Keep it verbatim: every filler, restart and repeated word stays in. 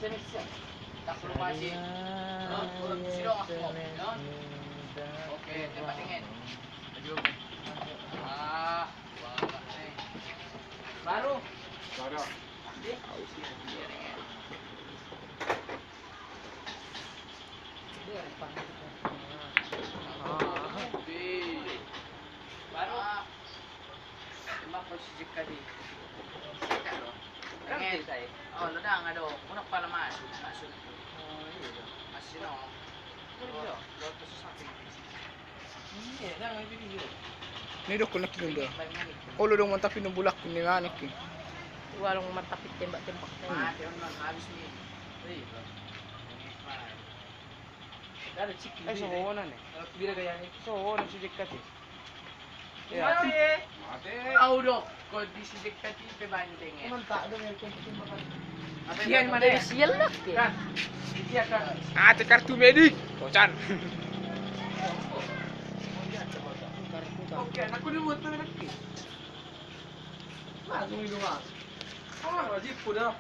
Oke, tembak dingin. Ah, baru. Baru. Baru. Tembak posisi kadi. Oh, lo dang, aduh, unang pala masuk, masuk. Oh, iya. Masuk, no. Iya, dang, ini dia. Ini dokon lagi, Bunda. Olo dong, mantap ini bulak ini, mana ki? Warung mantap, tembak-tembak. Mati, on, habis nih. Iya. Ada cik. Eh, sohonan ya. Bila gaya ni. Sohonan si Jekka ti. Iya. Mati. Mati. Au do, kondisi Jekka ti pe bandeng ya. Mantap dong ya, kondisi makan. Sian mana ya? Sian lah ke. Kan. Iya kan. Ah, te kartu medik. Kocan. Oke, anakku dia buat tuh lagi. Langsung itu, Mas. Ah, wajib udah.